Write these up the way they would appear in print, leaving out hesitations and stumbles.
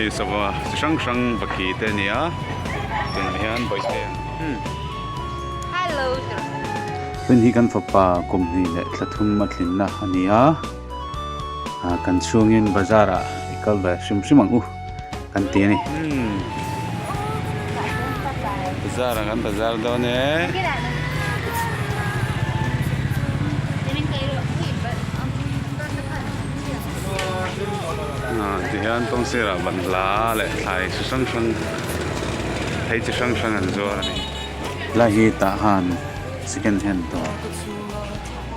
Hei sava chi hrang hrang vaki te a ni a tunah hian bawihte umm. Tun hi kan fapa kum hnih leh thla thum a tlinna a ni a ah kan chhungin bazar ah i kal ve hrim hrim ang u kan ti a ni. Umm bazar ah kan bazar dawn e. Tihian kawng sirah banhla leh thlai chi hrang hrang thei chi hrang hrang an zuar a ni. Helai hi tah han second hand dawr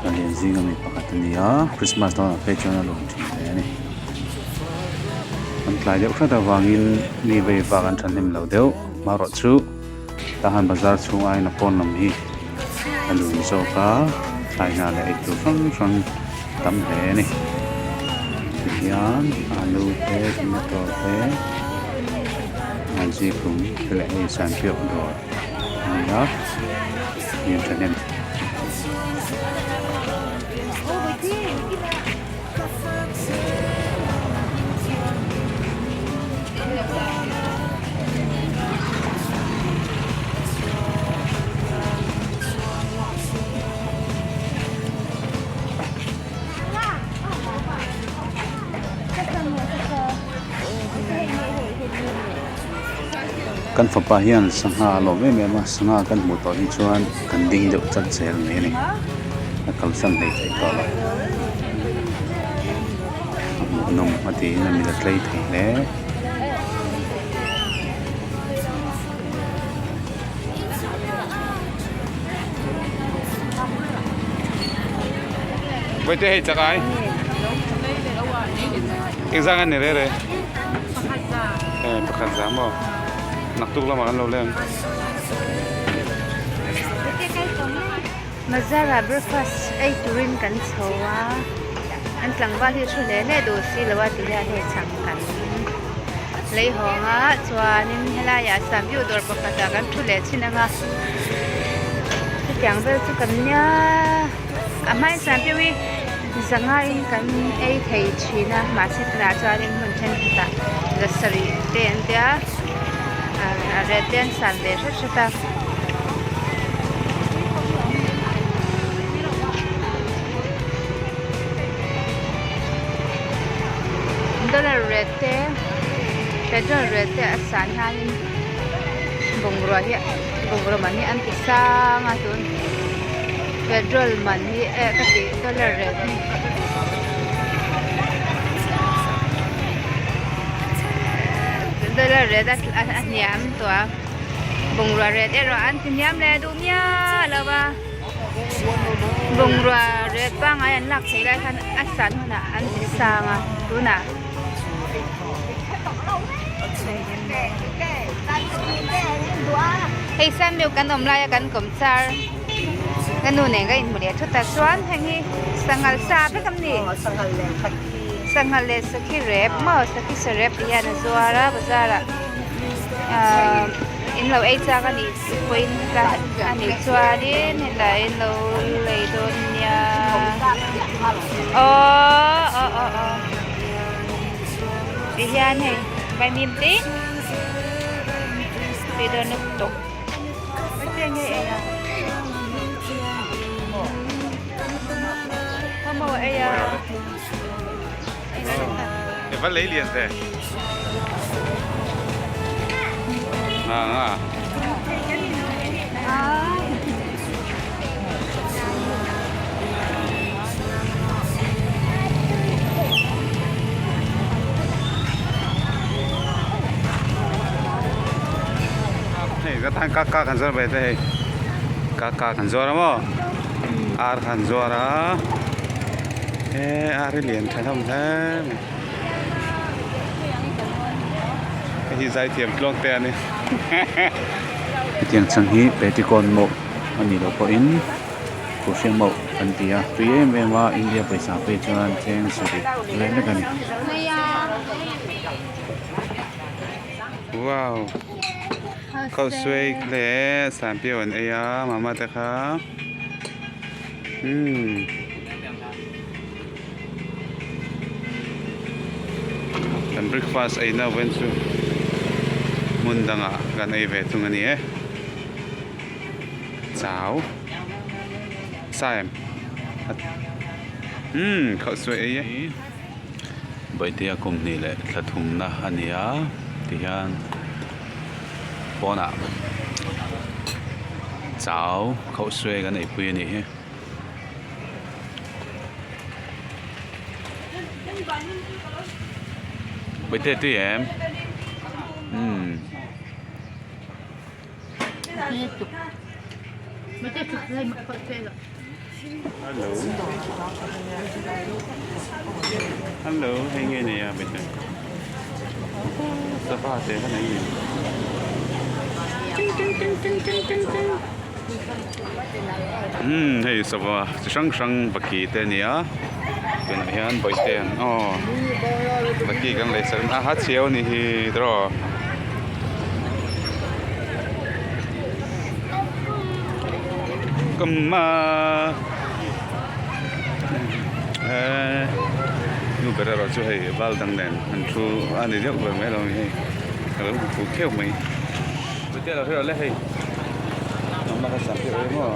palian zinga mi pakhat a ni a Christmas dawnah phei chuan a lawm thin hle a ni. An tlai deuh hret avangin mi vei vak an thahnem lo deuh marawh chu tah han bazar chhung aiin a pawn lam hi a lun zawk a thlai hna leh eitur hrang hrang. Tam hle a ni. Tihian alu te tomato te zikhlum te leh hei sanpiau dawr a ni a hliam thahnem. Kan fapa hian sangha a lawm em em a sangha kan hmuh tawh hi chuan kan ding deuh chat zel mai a ni a kalsan hlei thei tawh lo a hmuhnawm a tiin a mit a tlei thei hle. Vaite hei chak ai. Engzang an ni re re. Eh pakhat za maw. Naktuk lamah kan lo leng. Bazar ah breakfast ei turin kan chho a. An tlangval hi thu hle hle duh si lo a ti hian hei chhang kan lei hawng a chuanin helaiah sambiu dawr pakhatah kan thu leh thin ang a hetiang vel chu kan nia a hmain sambiu hi zangaiin kan ei thei thin a mahse tunah chuanin hmun thenkhatah za sarih te an tia a ret te an san ve hret hret a. Dollar ret te petrol ret te a san hianin bungrua hi bungraw man hi an ti sang a tun petrol man hi eh ka tih dollar ret hi dollar ret a hniam tawh a bungrua ret erawh an ti hniam leh duh miah lo va. Bungrua rek pangngai an lak theih lai khan a san hunah an ti sang a tunah hei Samuel kan awm laia kan kawm char ka nu nen ka inhmu leh thut a chuan heng hi sanghal sa vek am ni sanghal leh sakhi rep maw sakhi sa rep ti hian a zuar a bazar ah ahh in lo ei chak a nih. Point a anih chuanin helai in lo lei dawn nia aww aw aw aw tihian hei vaimim te tui dawn lutuk I va lei lian ve. Nga nga. Hei ka tan kaka kan zuar ve te hei. Kaka kan zuar a maw? Ar kan zuar a. He ar hi lian tha hlawm hle mai. Hei hi zaithiam tluang te a ni. Hetiang chang hi petticoat mawh a nih loh pawhin khuhhriang mawh kan ti a tui em em a India pawisa phei chuan cheng sarih leh vek a ni. Wow khausuai leh sanpiau an ei a mama te kha. Umm. Kan breakfast ei na vawiin chu hmun dangah kan ei ve thung a ni e. Chau. Sa em? Umm khauh suai ei e. Bawihtea kum hnih leh thla thumna a ni a tihian pawnah chau khauh suai kan eipui a nih hi. Bawihtea tui em? Umm. Hello Hello hei nge nei a bete sava te kha nei ni ting ting ting ting ting ting ting umm hei sava chi hrang hrang vaki te a ni a tunah hian bawihte an aw vaki kan lei sak a ha chhiau a nih hi tiraw. Kamma eh nu ber erawh chu hei val dang nen an thu a ni deuh ber mai lo hei ka lo hmu fuh kheuh mai chutia lo hre le hei mamma ka sam deuh emaw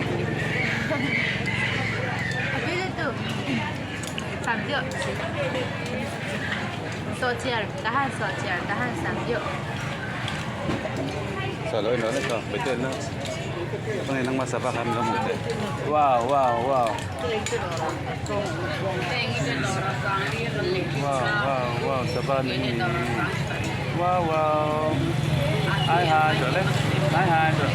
Wow wow wow wow wow wow sava ni wow wow hi hi rồi đấy hi hi rồi